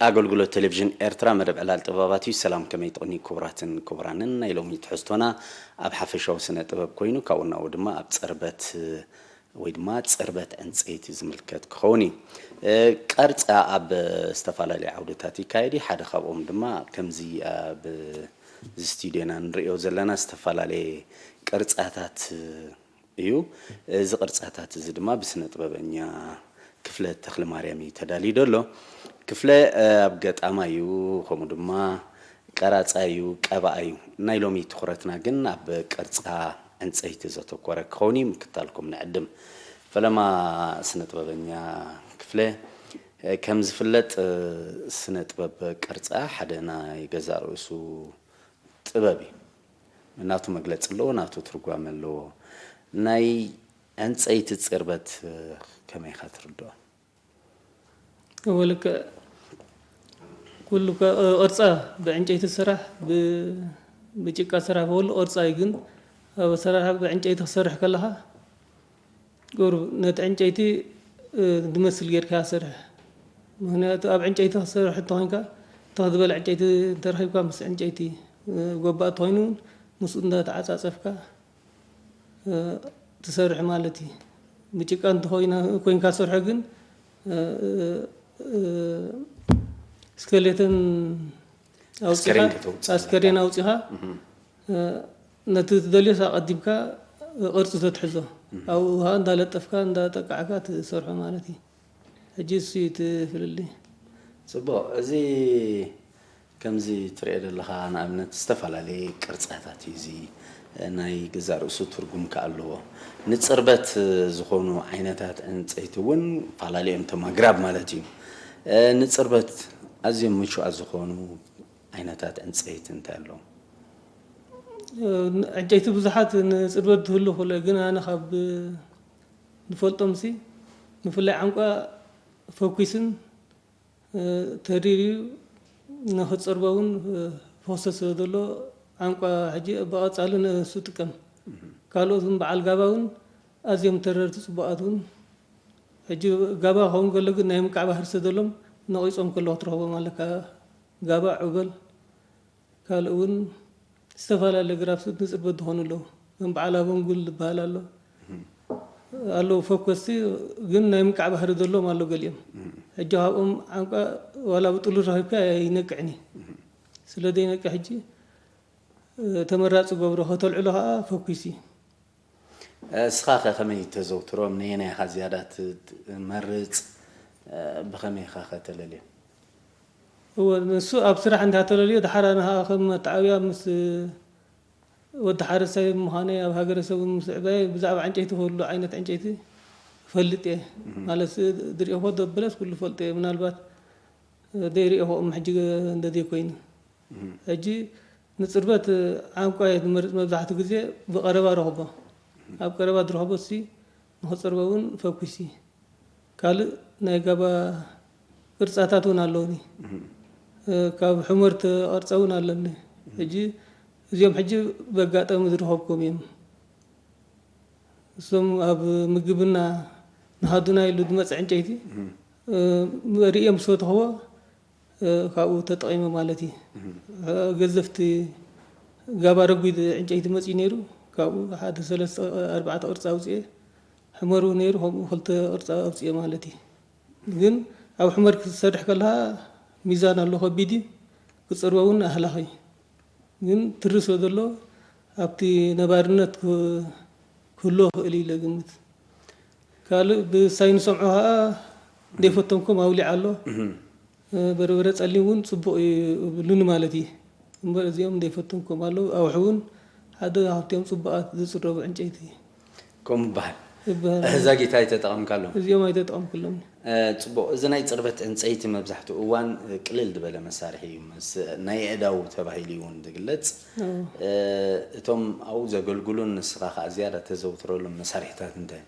ኣገልግሎት ቴሌቪዥን ኤርትራ መደብ ዕላል ጥበባት እዩ። ሰላም፣ ከመይ ትቕኒ ክቡራትን ክቡራንን? ናይ ሎሚ ትሕዝቶና ኣብ ሓፈሻዊ ስነ ጥበብ ኮይኑ፣ ካብኡ ናብኡ ድማ ኣብ ጽርበት ወይ ድማ ጽርበት ዕንጸይቲ ዝምልከት ክኸውን እዩ። እ፣ ቀርጻ ኣብ ዝተፈላለዩ ዓውድታት ይካየድ እዩ። ሓደ ካብኦም ድማ ከምዚ ኣብ እዚ ስቱድዮና ንርእዮ ዘለና ዝተፈላለየ ቅርጻታት እዩ። እዚ ቅርጻታት እዚ ድማ ብስነ ጥበበኛ ክፍለ ተኽለማርያም እዩ ተዳልዩ ዘሎ። ክፍለ፣ እ፣ ኣብ ገጣማ እዩ፣ ከምኡ ድማ ቀራጻ እዩ፣ ቀባኣ እዩ። ናይ ሎሚ ትኹረትና ግን ኣብ ቅርጻ ዕንጸይቲ ዘተኮረ ክኸውን እዩ። ምክታልኩም ንዕድም። ፈለማ ስነ ጥበበኛ ክፍለ፣ እ፣ ከም ዝፍለጥ፣ እ፣ ስነ ጥበብ ቅርጻ ሓደ ናይ ገዛእ ርእሱ ጥበብ እዩ። ናቱ መግለጺ ኣለዎ፣ ናቱ ትርጓመ ኣለዎ። ናይ ዕንጸይቲ ጽርበት ከመይ ኢኻ ትርድኦ? እወ፣ ልክዕ። ኩሉ ከ-፣ ቅርጻ ብዕንጨይቲ ዝስራሕ፣ ብ-፣ ብጭቃ ዝስራሕ፣ ኩሉ ቅርጻ እዩ። ግን ኣብ ኣሰራርሓ ብዕንጨይቲ ክሰርሕ ከለኻ ቁሩብ ነቲ ዕንጨይቲ፣ እ፣ ዝመስል ጌርካ ሰርሕ። ምኽንያቱ ኣብ ዕንጨይቲ ክትሰርሕ እንተኾይንካ፣ ትኽ ዝበለ ዕንጨይቲ እንተረኺብካ፣ ምስ ዕንጨይቲ፣ እ፣ ጎባእ እንተኾይኑ እውን ምስኡ እንዳተዓጻጸፍካ፣ እ፣ ትሰርሕ ማለት እዩ። ብጭቃ እንተኾይና፣ ኮይንካ ሰርሖ ግን፣ እ፣ እ፣ እ፣ ስኬሌተን ኣውጺኻ፣ ኣስከሬን ከተውጽእ ኣለካ። ኣስከሬን ኣውጺኻ፣ እህ። እ፣ ነቲ ትደልዮስ ኣቐዲምካ ቅርጺ ተትሕዞ። እህ። ኣብኡ ኸኣ እንዳለጠፍካ፣ እንዳጠቃዕካ ትሰርሖ ማለት እዩ። ሕጂ እሱ እዩ እቲ ፍልልይ። ጽቡቕ። እዚ ከምዚ ትሪኦ ዘለኻ ንኣብነት ዝተፈላለየ ቅርጻታት እዩ። እዚ ናይ ገዛእ ርእሱ ትርጉም ከኣ ኣለዎ። ንጽርበት ዝኾኑ ዓይነታት ዕንጸይቲ እውን ፈላለዮም እቶም ኣግራብ ማለት እዩ። እ፣ ንጽርበት ኣዝዮም ምቹኣት ዝኾኑ ዓይነታት ዕንጸይቲ እንታይ ኣለዉ? እ፣ ዕንጨይቲ ብዙሓት ንጽርበት ዝህሉ ክእሉ፣ ግን ኣነ ካብ ዝፈልጦምሲ ብፍላይ ዓንቋ ፈኲስን፣ እ፣ ተሪርዩ ንኽጸርቦ እውን፣ እ፣ ፈሰስ ስለ ዘሎ ዓንቋ ሕጂ ብቐጻሊ ንሱ ጥቀም። ካልኦት እውን በዓል ጋባ እውን ኣዝዮም ተረርቲ ጽቡቓት እውን። ሕጂ ጋባ ክኸውን ከሎ ግን ናይ ምቃዕ ባህሪ ስለ ዘሎም ነቒጾም ከለዉ ክትረኽቦም ኣለካ። ጋባ፣ ዑበል፣ ካልእ እውን ዝተፈላለዩ ግራፍ ንጽርበት ዝኾኑ ኣለዉ። ከም በዓል ኣበንጉል ዝበሃል ኣሎ። ኣለዉ ፈኮስቲ ግን ናይ ምቃዕ ባህሪ ዘለዎም ኣሎ ገሊኦም። ሕጂ ካብኦም ዓንቋ ዋላ ብጥሉል ረኺብካ ኣይነቅዕን እዩ። ስለ ዘይነቅዕ ሕጂ፣ እ፣ ተመራጺ ገብሮ፣ ከተልዕሎ ከኣ ፈኲስ እዩ። እስኻ ኸ ከመይ ተዘውትሮም? ነየናይ ኢኻ ዝያዳ ት-፣ ትመርጽ? ብኸመይ ኢኻ ኸ ተለልዮ? እወ፣ ንሱ ኣብ ስራሕ እንዳ ተለልዮ፣ ደሓር ኣነ ኸኣ ከም መተዓብያ ምስ ወዲ ሓረስታይ ምዃነይ፣ ኣብ ሃገረሰብ ምስ ዕበየ፣ ብዛዕባ ዕንጨይቲ ኩሉ ዓይነት ዕንጨይቲ እፈልጥ እየ። እህ። ማለት፣ ዝርእኹ ዘበለስ ኩሉ እፈልጥ እየ። ምናልባት ዘይርእኹኦም ሕጂ እንተዘይኮይኑ። እህ። ሕጂ ንጽርበት ዓንቋ እየ ዝመርጽ፣ መብዛሕትኡ ግዜ ብቐረባ ረኽቦ። ኣብ ቀረባ ዝረኽቦ እሲ ንኽጽርቦ እውን ፈኲሲ። ካልእ ናይ ጋባ ቅርጻታት እውን ኣለውኒ። እህ። እ፣ ካብ ሕመር ተቐርጸ እውን ኣለኒ። ሕጂ እዚኦም ሕጂ በጋጣሚ ዝረኸብኩም እዮም። እሶም ኣብ ምግብና ንሃዱና ኢሉ ዝመጽእ ዕንጨይቲ፣ እህ። እ፣ ርእዮም ምስ ፈተኽዎ፣ እ፣ ካብኡ ተጠቒመ ማለት እዩ። እህ። እ፣ ገዘፍቲ ጋባ ረጒድ ዕንጨይቲ መጺኡ ነይሩ። ካብኡ ሓደ ሰለስተ፣ ኣርባዕተ ቅርጺ ኣውጽኤ። ሕመር እውን ነይሩ፣ ከምኡ ክልተ ቅርጺ ኣውጽኤ ማለት እዩ። ግን ኣብ ሕመር ክትሰርሕ ከለኻ ሚዛን ኣሎ፣ ከቢድ እዩ። ክጸርቦ እውን ኣህላኺ። ግን ትሪ ስለ ዘሎ ኣብቲ ነባርነት ክ-፣ ክህልዎ ክእል እዩ ኢለ ግምት። ካልእ ብሳይ ንሰምዖ ኸኣ ዘይፈተንኩም ኣውሊዕ ኣሎ። እህ። እ፣ በርበረ ጸሊም እውን ጽቡቕ እዩ ይብሉኒ ማለት እዩ። እምበር እዚኦም ዘይፈተንኩም ኣለዉ። ኣውሒ እውን ሓደ ካብቲኦም ጽቡቓት ዝጽረቡ ዕንጨይቲ እዩ። ከምኡ ይበሃል። ይበሃል። እዛ ጌታ ኣይተጠቐምካሎም? እዚኦም ኣይተጠቐምኩሎም። እ፣ ጽቡቕ። እዚ ናይ ጽርበት ዕንጸይቲ መብዛሕትኡ እዋን፣ እ፣ ቅልል ዝበለ መሳርሒ እዩ። ምስ ናይ ኣእዳው ተባሂሉ እዩ እውን ዝግለጽ። ኣዎ። እ፣ እቶም ኣብኡ ዘገልግሉን ንስኻ ኸኣ ዝያዳ ተዘውትረሎም መሳርሒታት እንታይ?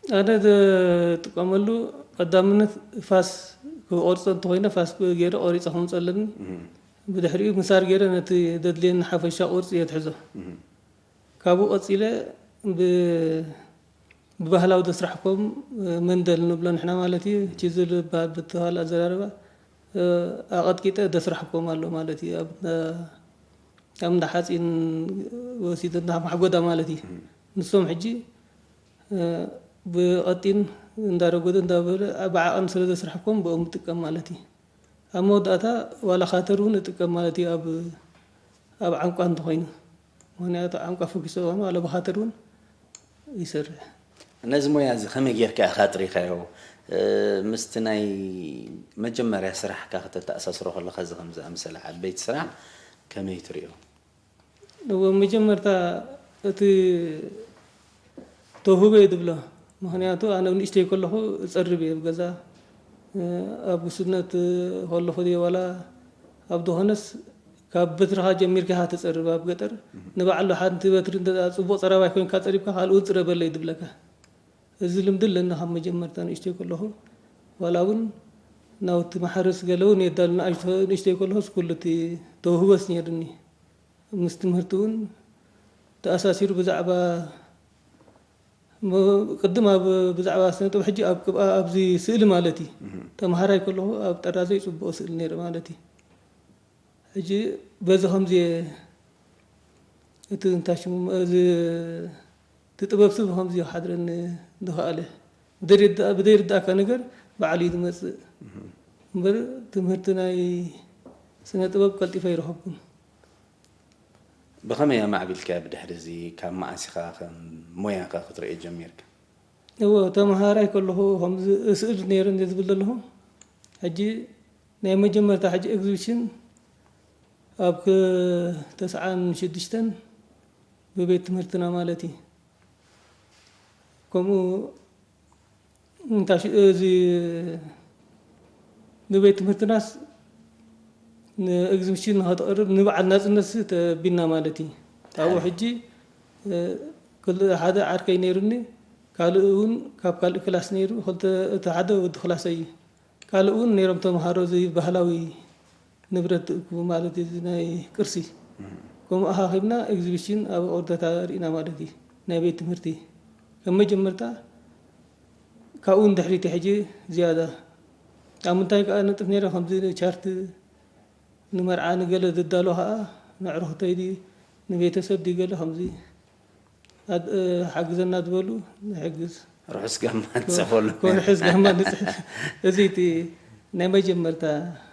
ኣነ ዝጥቀመሉ ቀዳምነት ፋስ ክቆርጾ እንተኾይነ ፋስ ገይረ ቆሪጸ ከምጽእ ኣለኒ። እህ። ብድሕሪኡ ምሳር ገይረ ነቲ ዘድልየኒ ሓፈሻ ቅርጺ እየ ትሕዞ። እህ። ካብኡ ቀጺለ ብ-፣ ብባህላዊ ዘስራሕኮም መንደል ንብሎ ንሕና ማለት እዩ። ቺዝል ዝበሃል ብተባህለ ኣዘራርባ ኣቐጥቂጠ ደስራሕኮም ኣሎ ማለት እዩ። ኣብ እንዳ ሓፂን ወሲደ እንዳ ማሕጎዳ ማለት እዩ። ንሶም ሕጂ ብቐጢን እንዳረጎደ እንዳበለ ብዓቐን ስለ ዘስራሕኮም ብኦም እጥቀም ማለት እዩ። ኣብ መወዳእታ ዋላ ካተር እውን እጥቀም ማለት እዩ። ኣብ ዓንቋ እንተኾይኑ፣ ምክንያቱ ዓንቋ ፈኪሰ ኾይኑ ዋላ ብካተር እውን ይሰርሕ። ነዚ ሞያ እዚ ከመይ ጌርካ ኢኻ ኣጥሪኻዮ? ምስቲ ናይ መጀመርያ ስራሕካ ከተተኣሳስሮ ከለኻ፣ እዚ ከም ዝኣመሰለ ዓበይቲ ስራሕ ከመይ ትሪኦ? እወ፣ መጀመርታ እቲ ተውህቦ እየ ዝብሎ። ምክንያቱ ኣነ ንእሽተይ ከለኹ እፀርብ እየ ኣብ ገዛ፣ ኣብ ጉስነት ከለኹ ድየ ዋላ ኣብ ዝኾነስ ካብ በትርኻ ጀሚርካ ኢኻ ትፀርብ ኣብ ገጠር። ንባዕሉ ሓንቲ በትሪ እንተ ፅቡቕ ፀራባይ ኮይንካ ፀሪብካ ካልእ እውን ፅረበለይ ዝብለካ። እዚ ልምዲ ኣለኒ ካብ መጀመርታ ንእሽተይ ከለኹ። ዋላ እውን ናውቲ ማሕረስ ገለ እውን የዳሉ። ንእሽተይ ከለኹስ ኩሉ እቲ ተውህቦስ ነይርኒ። ምስ ትምህርቲ እውን ተኣሳሲሩ ብዛዕባ ቅድም ኣብ ብዛዕባ ስነ ጥበብ ሕጂ ኣብ ቅብኣ ኣብዚ ስእሊ ማለት እዩ ተምሃራይ ከለኹ ኣብ ጠራዘይ ፅቡቕ ስእሊ ነይረ ማለት እዩ። ሕጂ በዚ ከምዚ እቲ እንታይ ሽሙ እዚ እቲ ጥበብ ስብ ከምዚ ሓድረኒ ዝኸኣለ ብደይርዳእካ ነገር ባዕሉ እዩ ዝመፅእ እምበር ትምህርቲ ናይ ስነ ጥበብ ቀልጢፈ ይረኸብኩም። ብኸመይ ኣማዕቢልካ ብድሕሪ እዚ ካብ መዓስ ኢኻ ከም ሞያኻ ክትርእዮ ጀሚርካ? እወ ተምሃራይ ከለኹ ከምዚ እስእል ነይረ እንደ ዝብል ዘለኹ ሕጂ ናይ መጀመርታ ሕጂ ኤግዚቢሽን ኣብ ተስዓን ሽዱሽተን ብቤት ትምህርትና ማለት እዩ። ከምኡ እንታይ እዚ ንቤት ትምህርትናስ ንኤግዚቢሽን ንኸተቕርብ ንበዓል ናፅነት ተቢና ማለት እዩ። ኣብኡ ሕጂ ሓደ ዓርከይ ነይሩኒ፣ ካልእ እውን ካብ ካልእ ክላስ ነይሩ፣ ክልተ እቲ ሓደ ወዲ ክላሰይ እዩ። ካልእ እውን ነይሮም ተምሃሮ እዚ ባህላዊ ንብረት ትእክቡ ማለት እዩ፣ እዚ ናይ ቅርሲ። ከምኡ ኣኻኺብና ኤግዚቢሽን ኣብ ኦርደታ ርኢና ማለት እዩ፣ ናይ ቤት ትምህርቲ ከም መጀመርታ። ካብኡ ንድሕሪት ሕጂ ዝያዳ ኣብ ምንታይ ከዓ ነጥፍ ነይረ፣ ከምዚ ቻርት ንመርዓ ንገለ ዝዳሎ ከዓ ንዕርኽተይ ድዩ ንቤተሰብ ድዩ ገለ ከምዚ ሓግዘና ዝበሉ ንሕግዝ። ርሑስ ጋማ ንፅሕፈሉ። ርሑስ ጋማ ንፅሕፍ። እዚ እቲ ናይ መጀመርታ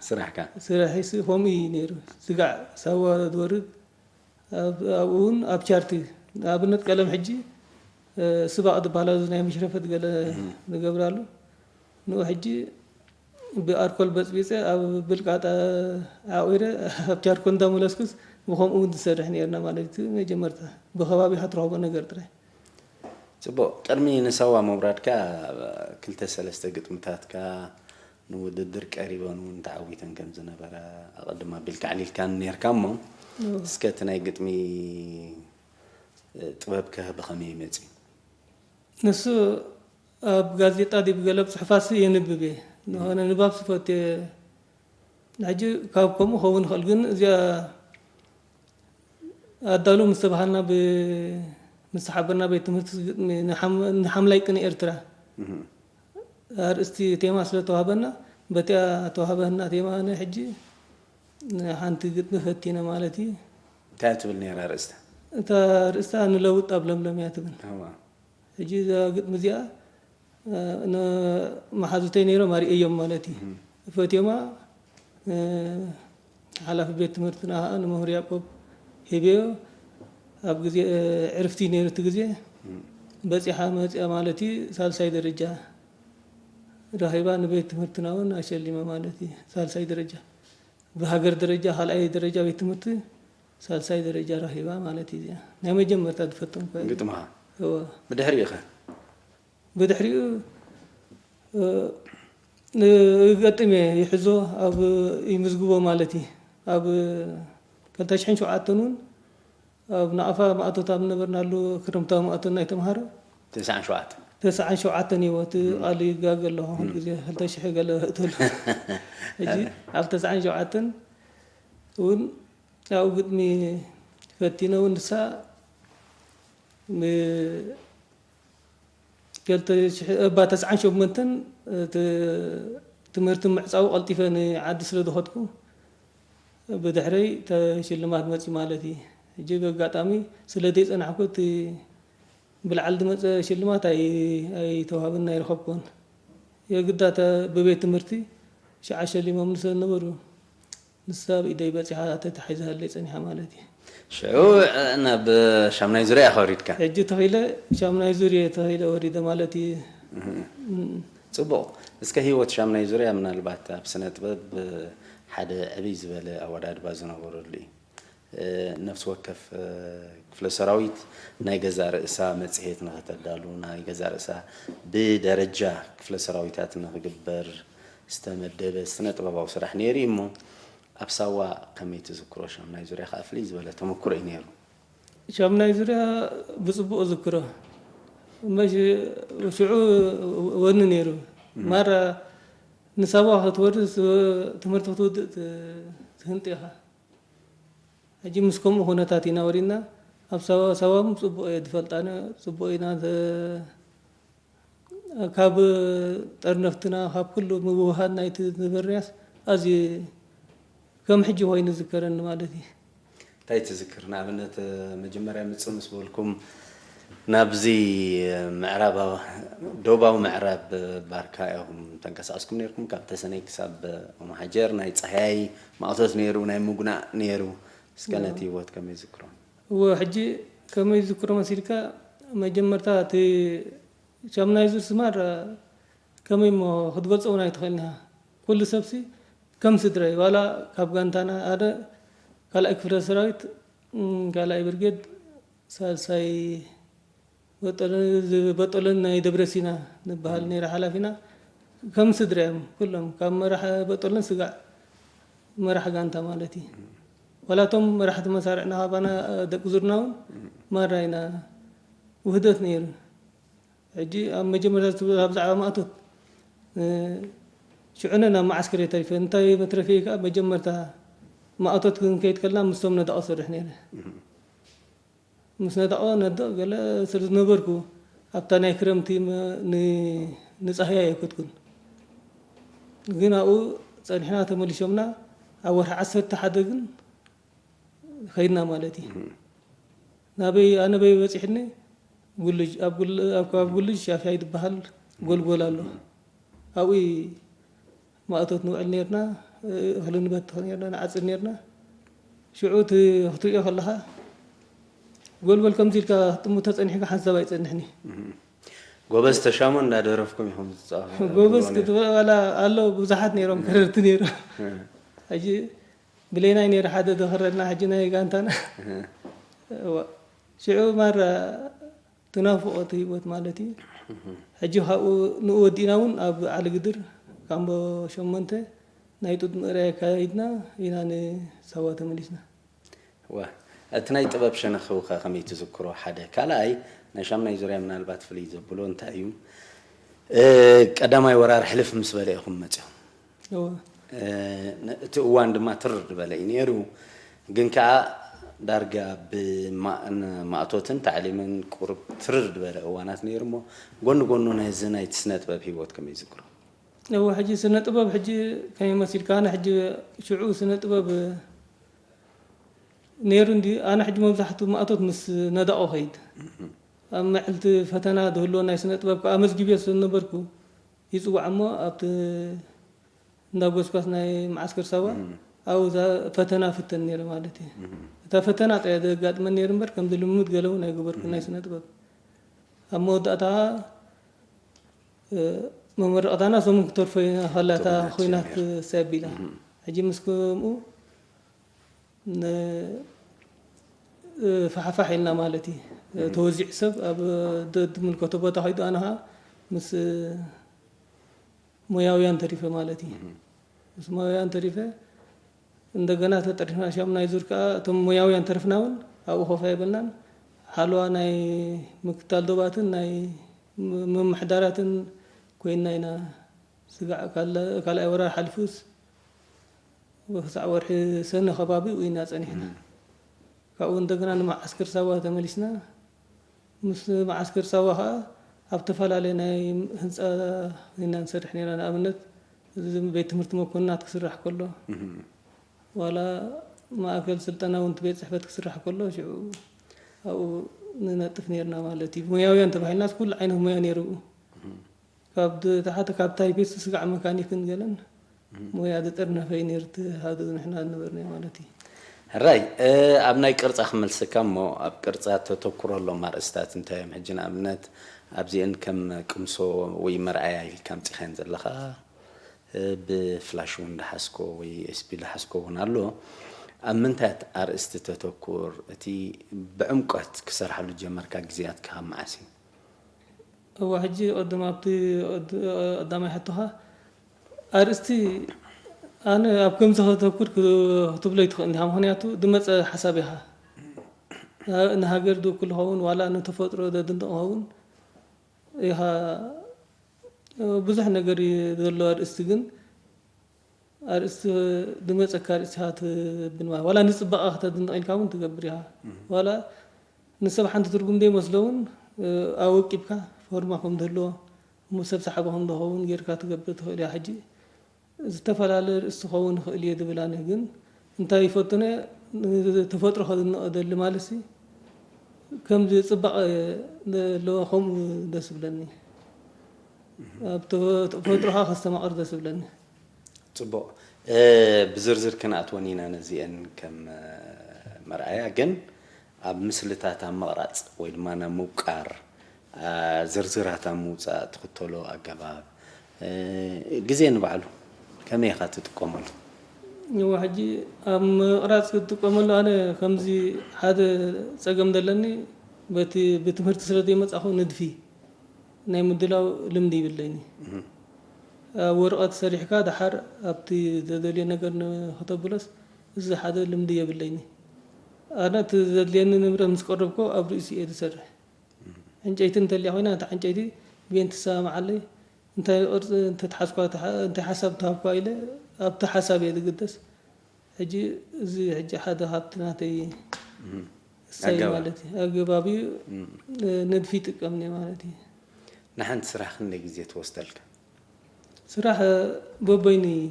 ስራሕካ። ስራሕይሲ ከምኡ እዩ ነይሩ። ስጋዕ ሳዋ ዝወርድ ኣብኡ እውን ኣብ ቻርቲ ንኣብነት ቀለም ሕጂ ስባቕ ዝበሃል እዚ ናይ መሽረፈት ገለ ንገብራሉ ንኡ ሕጂ ብኣርኮል በፅቢፀ ኣብ ብልቃጣ ዓቑረ ኣብ ቻርኮ እንዳመለስኩስ ብኸምኡ እውን ዝሰርሕ ነርና ማለት እዩ። መጀመርታ ብከባቢኻ ትረኽቦ ነገር ጥራይ። ፅቡቕ፣ ቅድሚ ንሳዋ ምውራድካ ክልተ ሰለስተ ግጥምታትካ ንውድድር ቀሪበን እውን ተዓዊተን ከም ዝነበራ ኣቐድም ኣቢልካ ኣዕሊልካን ነርካ እሞ እስከ እቲ ናይ ግጥሚ ጥበብከ ብኸመይ መፅዩ? ንሱ ኣብ ጋዜጣ ድዩ ብገለ ብፅሑፋት የንብብ እየ። ዝኾነ ንባብ ስፈት ሕጂ ካብ ከምኡ ኸውን ይኽእል ግን እዚኣ ኣዳሉ ምስ ተባሃልና ምስ ተሓበርና ቤት ትምህርቲ ንሓምላይ ቅኒ ኤርትራ ኣርእስቲ ቴማ ስለ ተዋህበና በቲኣ ተዋህበና ቴማ ናይ ሕጂ ሓንቲ ግጥሚ ፈቲነ ማለት እዩ። እንታይ ትብል ነራ ኣርእስታ? እታ ኣርእስታ ንለውጥ ኣብ ለምለም እያ ትብል። ሕጂ እዛ ግጥሚ እዚኣ መሓዙተይ ነይሮም ኣርእየዮም ማለት እዩ። ፈትዮማ ሓላፊ ቤት ትምህርትና ከዓ ንመምህር ያቆብ ሂበዮ። ኣብ ግዜ ዕርፍቲ ነይሩ እቲ ግዜ በፂሓ መፅያ ማለት እዩ። ሳልሳይ ደረጃ ረኺባ ንቤት ትምህርትና እውን ኣሸሊማ ማለት እዩ። ሳልሳይ ደረጃ ብሃገር ደረጃ ካልኣይ ደረጃ ቤት ትምህርቲ ሳልሳይ ደረጃ ረኺባ ማለት እዩ። እዚኣ ናይ መጀመርታ ዝፈተንኩ ግጥምኻ። ብድሕሪኡ ኸ? ብድሕሪኡ እገጥም እየ ይሕዞ ኣብ ይምዝግቦ ማለት እዩ። ኣብ ክልተ ሽሕን ሸውዓተን እውን ኣብ ናቕፋ ማእቶት ኣብ ዝነበርናሉ ክረምታዊ ማእቶት ናይ ተምሃሮ ተስዓን ሸውዓተን ተስዓን ሸውዓተን እዩ። እቲ ቃል ይጋገ ኣለኹ ኩሉ ግዜ ክልተ ሽሕ ገለ እእተሉ። ሕጂ ኣብ ተስዓን ሸውዓተን እውን ኣብኡ ግጥሚ ፈቲነ እውን ንሳ ብ ክልተ ሽሕ እባ ተስዓን ሸሞንተን እቲ ትምህርቲ ምዕጻው ቀልጢፈ ንዓዲ ስለ ዝኸድኩ፣ ብድሕረይ ሽልማት መጺ ማለት እዩ። ሕጂ ብኣጋጣሚ ስለ ዘይጸናሕኩ፣ እቲ ብላዕሊ ዝመጸ ሽልማት ኣይ-፣ ኣይተዋህበኒ ኣይረኸብኩን። የግዳ እተ ብቤት ትምህርቲ ሽዓ ሸሊሞምኒ ስለ ዝነበሩ፣ ንሳ ኣብ ኢደይ በጺሓ ተታሒዛለይ ጸኒሓ ማለት እዩ። ሽዑ ናብ ሻምናይ ዙርያ ኢኻ ወሪድካ? ሕጂ ተኺለ ሻምናይ ዙርያ ተኺለ ወሪደ ማለት እዩ። እም። ጽቡቕ። እስከ ህይወት ሻምናይ ዙርያ ምናልባት ኣብ ስነ ጥበብ ሓደ ዕብይ ዝበለ ኣወዳድባ ዝነበረሉ እዩ። እ፣ ነፍሲ ወከፍ፣ እ፣ ክፍለ ሰራዊት ናይ ገዛእ ርእሳ መጽሔት ንኽተዳሉ፣ ናይ ገዛእ ርእሳ ብደረጃ ክፍለ ሰራዊታት ንኽግበር ዝተመደበ ስነ ጥበባዊ ስራሕ ነይሩ እዩ እሞ፣ ኣብ ሳዋ ከመይ ትዝክሮ? ሻምናይ ዙርያ ከኣ ፍልይ ዝበለ ተመክሮ እዩ ነይሩ። ሻምናይ ዙርያ ብጽቡቕ እዝክሮ። እመ ሽ-፣ ሽዑ ወኒ ነይሩ። እም። ማራ ንሳዋ ክትወርስ ትምህርቲ ክትውድእ ት-፣ ትህንጥ ኢኻ። ሕጂ ምስ ከምኡ ኩነታት ኢና ወሪድና። ኣብ ሳዋ፣ ሳዋ እውን ጽቡቕ እየ ዝፈልጣ፣ ጽቡቕ ኢና ተ-፣ ካብ ጠርነፍትና፣ ካብ ኩሉ ምውህሃድ ናይቲ ዝነበርናስ ኣዝዩ ከም ሕጂ ኮይኑ ዝዝከረኒ ማለት እዩ። እንታይ ትዝክር? ንኣብነት፣ መጀመርያ ምጽእ ምስ በልኩም ናብዚ ምዕራባዊ፣ ደቡባዊ ምዕራብ ባርካ ኢኹም ተንቀሳቐስኩም ነይርኩም። ካብ ተሰነይ ክሳብ ኦምሓጀር ናይ ጻህያይ ማእቶት ነይሩ፣ ናይ ምጉናእ ነይሩ። እስከ እዎ። ነቲ ህይወት ከመይ ዝክሮ? እዎ፣ ሕጂ ከመይ ዝክሮ መሲልካ፣ መጀመርታ እቲ ሻምናይ ዙር ስማር ከመይ እሞ ክትገልጾ እውን ኣይትኽእልን ኢኻ። ኩሉ ሰብሲ ከም ስድራ እዩ። ዋላ ካብ ጋንታና ኣደ ካልኣይ ክፍለ ሰራዊት፣ እም፣ ካልኣይ ብርጌድ፣ ሳልሳይ በጦለን፣ በጦለን ናይ ደብረ ሲና ንበሃል ነይረ ሓላፊና። ከም ስድራ እዮም ኩሎም። ካብ መራሕ በጦለን ስጋዕ መራሕ ጋንታ ማለት እዩ። ዋላ እቶም መራሕቲ መሳርዕና ካባና ደቂ ዙርና እውን ማራ ኢና። ውህደት ነይሩ። ሕጂ ኣብ መጀመርታ ዝትብል ኣብ ዛዕባ ማእቶት፣ እ፣ ሽዑነ ናብ መዓስከር እየ ተሪፈ። እንታይ መትረፊ ከኣ መጀመርታ ማእቶት ክንከይድ ከለና ምስቶም ነዳቑ ሰርሕ ነይረ። ምስ ነዳቑ ነድቕ ገለ ስለ ዝነበርኩ ኣብታ ናይ ክረምቲ መ-፣ ን-፣ ንጻህያይ ኣይከድኩን። ግን ኣብኡ ጸኒሕና ተመሊሾምና ኣብ ወርሒ ዓሰርተ ሓደ ግን ከይድና ማለት እዩ። እም። ናበይ፣ ኣነ በይ በጺሕኒ? ጉልጅ፣ ኣብ ጉል-፣ ኣብ ከባቢ ጉልጅ ሻፍያይ ዝበሃል ጎልጎል ኣሎ። ኣብኡ ማእቶት ንውዕል ነርና፣ እኽሊ ንበትኽ ነርና፣ ንዓጽድ ነርና። ሽዑ እቲ ክትሪኦ ከለኻ ጎልጎል ከምዚ ኢልካ ክትጥምቶ ጸኒሕካ ሓንሳብ ኣይጸንሕን እዩ። እም። ጎበዝ ተሻሞ እንዳደረፍኩም ኢኹም ዝጻወቱ። ጎበዝ ክትብል ዋላ ኣሎ፣ ብዙሓት ነይሮም፣ ከረርቲ ነይሮም። እም። ሕጂ ብሌናይ ነይሩ ሓደ ዘኽረልና፣ ሕጂ ናይ ጋንታና። እህ። እዋ። ሽዑ ማራ ትናፍቖት ህይወት ማለት እዩ። እህ። ሕጂ ካብኡ ንኡ ወዲእና እውን ኣብ ዓሊ ግድር ካምቦ ሸሞንተ ናይ ጡጥ ምእራይ ኣካይድና ኢና ንሳዋ ተመሊስና። እዋ። እቲ ናይ ጥበብ ሸነኽውኸ ከመይ ትዝክሮ? ሓደ። ካልኣይ፣ ናይ ሻምናይ ዙርያ ምናልባት ፍልይ ዘብሎ እንታይ እዩ? እ፣ ቀዳማይ ወራር ሕልፍ ምስ በለ ኢኹም መጺኹም። እወ። እ፣ ን-፣ እቲ እዋን ድማ ትርር ዝበለ እዩ ነይሩ። ግን ከኣ ዳርጋ ብማ-፣ ን-፣ ማእቶትን ታዕሊምን ቁሩብ ትርር ዝበለ እዋናት ነይሩ እሞ፣ ጎኒ ጎኑ ናይዚ ናይቲ ስነ ጥበብ ህይወት ከመይ ይዝክሮ? እወ፣ ሕጂ ስነ ጥበብ ሕጂ ከመይ መሲልካ? ኣነ ሕጂ ሽዑ ስነ ጥበብ ነይሩ እንዲ፣ ኣነ ሕጂ መብዛሕትኡ ማእቶት ምስ ነዳቑ ኸይድ። እም። ኣብ መዕልቲ ፈተና ዝህልዎ ናይ ስነ ጥበብ ከኣ መዝጊብዮ ስለ ዝነበርኩ፣ ይጽዋዕ እሞ ኣብቲ እንዳ ጎስጓስ ናይ መዓስከር ሳዋ፣ እም። ኣብኡ እዛ ፈተና ፍተን ነይረ ማለት እዩ። እም። እታ ፈተና ጥራይ ዘጋጥመን ነይሩ እምበር፣ ከምዚ ልምምድ ገለ እውን ኣይገበርኩን ናይ እም። ስነ ጥበብ። ኣብ መወዳእታ፣ እ፣ መመረቕታና ሰሙን ክትተርፎ ኢና፣ ከላ እታ ተበላጭ ኹናት ነይሩ። ሰብ ኢላ። እም። ሕጂ ምስ ከምኡ ን-፣ ፋሕፋሕ ኢልና ማለት እዩ። እም። ተወዚዑ ሰብ ኣብ ደ-፣ ዝምልከቶ ቦታ ከይዱ፣ ኣነ ኸዓ ምስ ሞያውያን ተሪፈ ማለት እዩ። እም። ምስ ሞያውያን ተሪፈ፣ እንደገና ተጠሪፍና ሻምናይ ዙር ከኣ እቶም ሞያውያን ተረፍና እውን ኣብኡ ኮፍ ኣይበልናን። ሓለዋ ናይ ምክትታል ዶባትን ናይ ም-፣ ምምሕዳራትን ኮይንና ኢና። ስጋዕ ካለ-፣ ካልኣይ ወራር ሓሊፉስ ክሳዕ ወርሒ ሰነ ከባቢ ኣብኡ ኢና ጸኒሕና። እም። ካብኡ እንደገና ንመዓስከር ሳዋ ተመሊስና። ምስ መዓስከር ሳዋ ኸኣ ኣብ ተፈላለየ ናይ ህንጻ ኢና ንሰርሕ ነይርና። ንኣብነት፣ ቤት ትምህርቲ መኮንናት ክስራሕ ከሎ፣ ዋላ ማእከል ስልጠና እውን ቤት ጽሕፈት ክስራሕ ከሎ፣ ሽዑ ኣብኡ ንነጥፍ ነርና ማለት እዩ። ሞያውያን ተባሂልናስ ኩሉ ዓይነት ሞያ ነይሩ። ካብ ድ-፣ ታሕቲ ካብ ታይፒስት ስጋዕ መካኒክን ገለን ሞያ ዝጠርነፈ እዩ ነይሩ እቲ ሃገዝ ንሕና ዝነበርናዮ ማለት እዩ። ሕራይ፣ እ፣ ኣብ ናይ ቅርጻ ክመልሰካ እሞ፣ ኣብ ቅርጻ ተተኩረሎም ኣርእስታት እንታይ እዮም? ሕጂ ንኣብነት ኣብዚአን ከም ቅምሶ ወይ መርኣያ ኢልካ ኣምጺኻየን ዘለኻ፣ እ፣ ብፍላሽ እውን ዝሓዝኮ ወይ ኤስፒ ዝሓዝኮ እውን ኣሎ። ኣብ ምንታይ ኣርእስቲ ተተኩር? እቲ ብዕምቆት ክሰርሓሉ ዝጀመርካ ግዜያት ካብ መዓስ እዩ? እዋ፣ ሕጂ ቅድም ኣብቲ ቅድ-፣ ቀዳማይ ሕቶኻ ኣርእስቲ ኣነ ኣብ ከምዚ ከተኩር ክ-፣ ክትብሎ ኣይትኽእልን ኢኻ። ምኽንያቱ ዝመጸ ሓሳብ ኢኻ። እ፣ ንሃገር ዝውክል ይኸውን፣ ዋላ ንተፈጥሮ ዘድንቕ ይኸውን ኢኻ። ብዙሕ ነገር እዩ ዘሎ ኣርእስቲ፣ ግን ኣርእስቲ ዝመጸካ ኣርእስቲ ኢኻ ትብል ማለት፣ ዋላ ንጽባቐ ከተድንቕ ኢልካ እውን ትገብር ኢኻ። ዋላ ንሰብ ሓንቲ ትርጉም ዘይመስሎ እውን፣ እ፣ ኣወቂብካ ፎርማ ከም ዝህልዎ፣ እሞ ሰብ ሰሓቢ ከም ዝኸውን ጌርካ ትገብር ትኽእል ኢኻ። ሕጂ ዝተፈላለየ ኣርእስቲ ክኸውን ይኽእል እየ ዝብል ኣነ፣ ግን እንታይ ይፈትነ፣ ንተፈጥሮ ከድንቕ እደሊ ማለት ሲ፣ ከምዚ ጽባቐ ዘለዎ ከምኡ ደስ ይብለኒ። ኣብ ተፈ-፣ ተፈጥሮኻ ከስተማቕር ደስ ይብለኒ። ጽቡቕ። እ፣ ብዝርዝር ክንኣትወን ኢና ነዚአን ከም፣ እ፣ መርኣያ፣ ግን ኣብ ምስልታት ኣብ ምቕራጽ ወይ ድማ ናብ ምውቃር፣ እ፣ ዝርዝራት ኣብ ምውጻእ ትኽተሎ ኣገባብ፣ እ፣ ግዜ ንባዕሉ ከመይ ኢኻ ትጥቀመሉ? እዋ፣ ሕጂ ኣብ ምቕራጽ ዝጥቀመሉ ኣነ ከምዚ ሓደ ጸገም ዘለኒ፣ በቲ ብትምህርቲ ስለ ዘይመጻኹ ንድፊ ናይ ምድላው ልምዲ ይብለይኒ። ኣብ ወረቐት ሰሪሕካ ደሓር ኣብቲ ዘደልዮ ነገር ንክተብሎስ እዚ ሓደ ልምዲ የብለይኒ። ኣነ እቲ ዘድልየኒ ንብረት ምስ ቀረብኮ ኣብ ርእሲ እየ ዝሰርሕ። ዕንጨይቲ እንተልያ ኮይና፣ እታ ዕንጨይቲ ብየን ትሰማምዓለይ፣ እንታይ ቅርጺ እንተትሓዝኳ፣ እንታይ ሓሳብ ተሃብኳ ኢለ ኣብቲ ሓሳብ እየ ዝግደስ። ሕጂ እዚ ሕጂ ሓደ ካብቲ ናተይ እሳይ ኣገባብ። ማለት እዩ። ኣገባብ እዩ። ንድፊ ይጥቀም እየ ማለት እዩ። ንሓንቲ ስራሕ ክንደይ ግዜ ትወስደልካ? ስራሕ በበይኑ እዩ።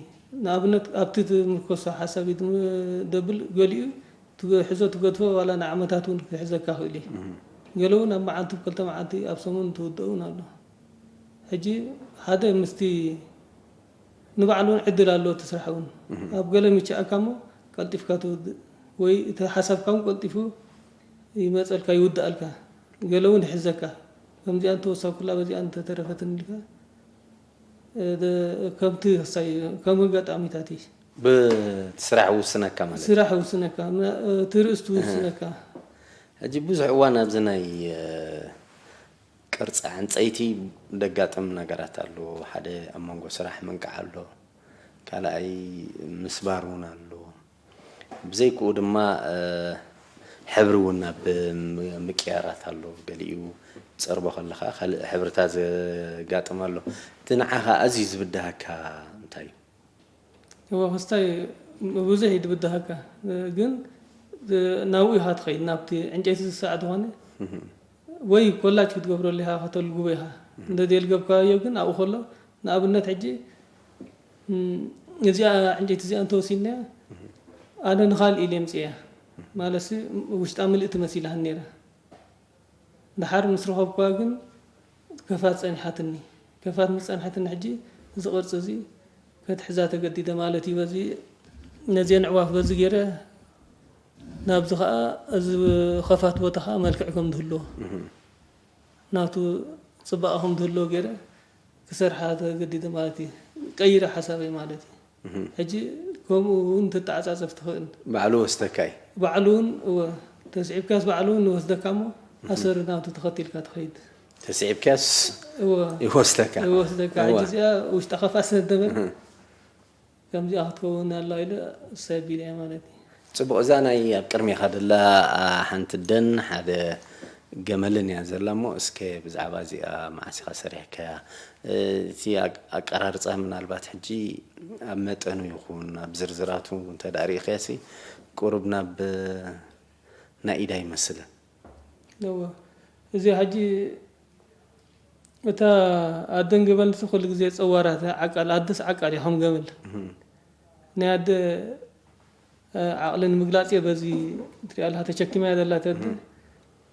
ንኣብነት ኣብቲ ትምርኮሶ ሓሳብ እዩ ትም-፣ ደብል ገሊኡ ትገ-፣ ሕዞ ትገድፎ ዋላ ንዓመታት እውን ክሕዘካ ይኽእል እዩ። ገለ እውን ኣብ መዓልቲ ክልተ መዓልቲ ኣብ ሰሙን ትውድኦ እውን ኣሎ። ሕጂ ሓደ ምስቲ ንባዕሉ እውን ዕድል ኣለዎ እቲ ስራሕ እውን። ኣብ ገለ ምችኣካ እሞ ቀልጢፍካ ትውድእ ወይ እቲ ሓሳብካ እውን ቀልጢፉ ይመፀልካ ይውድኣልካ። ገለ እውን ይሕዘካ። ከምዚኣ እንተወሰኩላ በዚኣ እንተተረፈትን ኢልካ፣ እ፣ ደ-፣ ከምቲ ክሳይ ከም ኣጋጣሚታት እዩ። ብቲ ስራሕ ውስነካ ማለት እዩ። ስራሕ ውስነካ፣ ም-፣ እቲ ርእስቲ ውስነካ። ሕጂ ብዙሕ እዋን ኣብዚ ናይ፣ እ፣ ቅርጺ ዕንጸይቲ ደጋጥም ነገራት ኣሎ። ሓደ ኣብ መንጎ ስራሕ ምንቃዕ ኣሎ። ካልኣይ ምስባር እውን ኣሎ። ብዘይክኡ ድማ፣ እ፣ ሕብሪ እውን ኣብ ም-፣ ምቅያራት ኣሎ። ገሊኡ ትጸርቦ ከለኻ ካልእ ሕብርታት ዘጋጥም ኣሎ። እቲ ንዓኻ ኣዝዩ ዝብድሃካ እንታይ እዩ? እወ፣ ክስታይ ብዙሕ እዩ ዝብድሃካ። ግን ናብኡ ኢኻ ትኸይድ፣ ናብቲ ዕንጨይቲ ዝስራሕ ዝኾነ ወይ ኮላጅ ክትገብረሉ ኢኻ፣ ከተልግቦ ኢኻ። እንተ ዘይልገብካዮ ግን ኣብኡ ከሎ፣ ንኣብነት ሕጂ፣ እም፣ እዚኣ ዕንጨይቲ እዚኣ እንተወሲድናያ፣ ኣነ ንኻልእ ኢለ የምጽእያ። ማለትሲ ውሽጣ ምልእቲ መሲላኒ ነይራ። ደሓር ምስ ረኸብኩዋ ግን ከፋት ጸኒሓትኒ። ከፋት ምስ ጸንሐትኒ ሕጂ እዚ ቅርጺ እዚ ከትሕዛ ተገዲደ ማለት እዩ። በዚ ነዚአን ኣዕዋፍ በዚ ገይረ ናብዚ ኸኣ እዚ ኸፋት ቦታ ኸኣ መልክዕ ከም ዝህልዎ ናቱ ጽባቐ ከም ዝህልዎ ገይረ ክሰርሓ ተገዲደ ማለት እዩ። ቀይረ ሓሳበይ ማለት እዩ። ሕጂ ከምኡ እውን ትተዓጻጸፍ ትኽእል። ባዕሉ ወስደካ እዩ። ባዕሉ እውን፣ እወ፣ ተስዒብካስ ባዕሉ እውን ይወስደካ እሞ ኣሰር ናቱ ተኸቲልካ ትኸይድ። ተስዒብካስ እወ። ይወስደካ። ይወስደካ። እወ። ሕጂ እዚኣ ውሽጣ ኸፋት ስለ ዝነበረ ከምዚኣ ክትከውን ኣላ ኢለ እሰይ ኣቢለ እየ ማለት እዩ። ጽቡቕ፣ እዛ ናይ ኣብ ቅድሜኻ ዘላ፣ ኣ፣ ሓንቲ ኣደን ሓደ ገመልን እያ ዘላ እሞ፣ እስከ ብዛዕባ እዚኣ መዓስ ኢኻ ሰሪሕካያ? እ፣ እቲ ኣቅ-፣ ኣቀራርጻ ምናልባት ሕጂ ኣብ መጠኑ ይኹን ኣብ ዝርዝራቱ እንተ ደኣ ርኢኻያሲ፣ ቁሩብ ናብ ናይ ኢዳ ይመስልን። እወ። እዚ ሕጂ እታ ኣደን ገበልንስ ኩሉ ግዜ ጸዋራት ዓቃል፣ ኣደስ ዓቃል እያ ከም ገበል። ናይ ኣደ፣ እ፣ ዓቕሊ ንምግላጽ እየ በዚ ትሪኣ ኣለኻ ተቸኪማ እያ ዘላ ተዲ።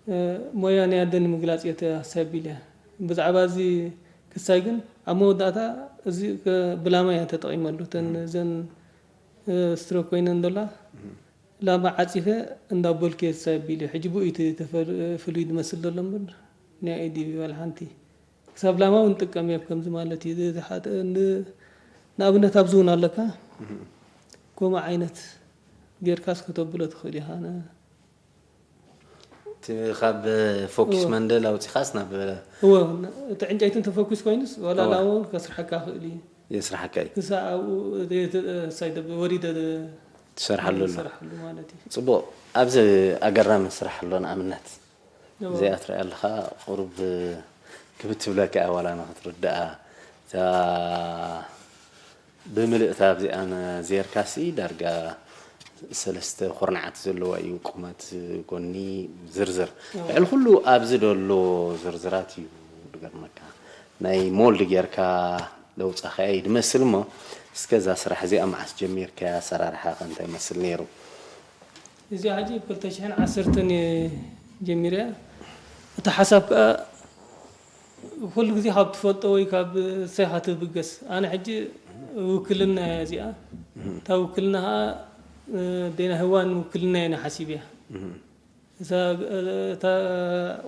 እ፣ ሞያ ናይ ኣደ ንምግላጽ እየ ተሳቢል እያ። ብዛዕባ እዚ ክሳይ ግን ኣብ መወዳእታ እዚ ከ-፣ ብላማ እያ ተጠቒመሉ። እተን እዘን፣ እ፣ ስትሮክ ኮይነን ዘላ ላማ ዓጺፈ እንዳበልኩ እየ ተሳቢል እየ። ሕጂ ብኡ እዩ እቲ ተፈል-፣ ፍሉይ ዝመስል ዘሎ እምበር ናይ ኣይ ዲ ቢ ዋላ ሓንቲ። ክሳብ ላማ እውን ጥቀም እየ ከምዚ ማለት እዩ። እዚ ሓደ ን-፣ ንኣብነት ኣብዚ እውን ኣለካ። ከምኡ ዓይነት ጌርካስ ከተብሎ ትኽእል ኢኻ። ነ-፣ እቲ ካብ ፎኪስ እወ። መንደል ኣውፂኻስ ናብ እወ፣ ን-፣ እቲ ዕንጨይቲ እንተፈኩስ ኮይኑስ ዋላ እወ። ላማ እውን ከስርሐካ ይኽእል እዩ። የስርሐካ እዩ። ክሳብ ኣብኡ እቲ፣ እቲ፣ ሳይ ደብ-፣ ወሪደ ደ-፣ ትሰርሓሉ ኣሎ። ትሰርሓሉ ማለት እዩ። ፅቡቕ። ኣብዚ ኣገራሚ ስራሕ ኣሎ። ንኣብነት እወ። እዚኣ ትሪኣ ኣለኻ፣ ቁሩብ ክብት ትብለካ እያ፣ ዋላ ንኽትርድኣ። እታ ብምልእታ ኣብዚኣ ነ-፣ ዜርካሲ ዳርጋ ሰለስተ ኩርናዓት ዘለዋ እዩ፣ ቁመት፣ ጎኒ፣ ዝርዝር። እወ። ልዕሊ ኩሉ ኣብዚ ደሎ ዝርዝራት እዩ ድገርመካ። ናይ ሞልድ ጌርካ ለውፃኸያ እዩ ድመስል እሞ፣ እስከ እዛ ስራሕ እዚኣ መዓስ ጀሚርካያ? ኣሰራርሓ ከ እንታይ ይመስል ነይሩ? እዚኣ ሕጂ ብ ክልተ ሽሕን ዓሰርተን እየ ጀሚረያ። እቲ ሓሳብ ከኣ ኩሉ ግዜ ካብ ትፈልጦ ወይ ካብ ሰይኻ ትብገስ። ኣነ ሕጂ ውክልና እያ እዚኣ። እታ ውክልና ከኣ፣ እ፣ ደይና ህዋን ውክልና እየ ሓሲብ እያ። እታ፣ እታ